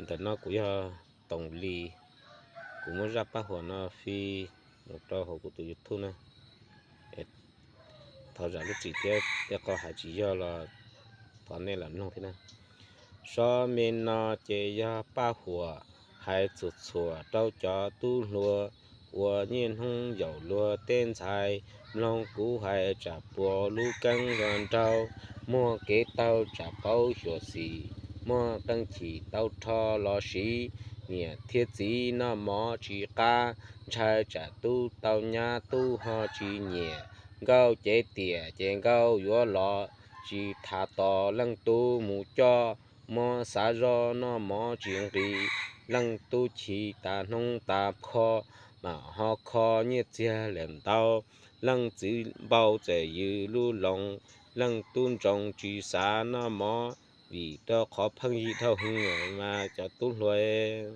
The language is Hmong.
Ntawm no kuv yog Toom Lis, kuv muab zaj paj huam no fij mus rau hauv kuv tus YouTube na. Thov zam lub txim thiab tej qho hais tsis yog los thov nej lam mloog thiab na. Sob me no ces yog paj huam hais txhua txhua rau cov tub hluas uas niaj hnub yaum luag tej ntxhais. Mloog kuv hais tsam puas lub keeb hluas nraug, muaj kev taug tsam paub xyuam xim, muaj qee chim tau rho los siv. Niam thiab txiv noj mov tsis qab, ntshai tsam tub tau nyab tub ho tsis nyiam. Nkauj cev tiam ces nkauj yuav los, tsis tham tos leej tub mus coj. Muab xav zoj noj mov tsis nqis, leej tub chim tas hnub tas kho, mam ho kho nyiaj txiag lawm ntau. Leej txiv npau txawm yws lub loos, leej tub ntsoov tsis xav noj mov, vim rau qhov pheej yig dhau heev mas cov tub hluas.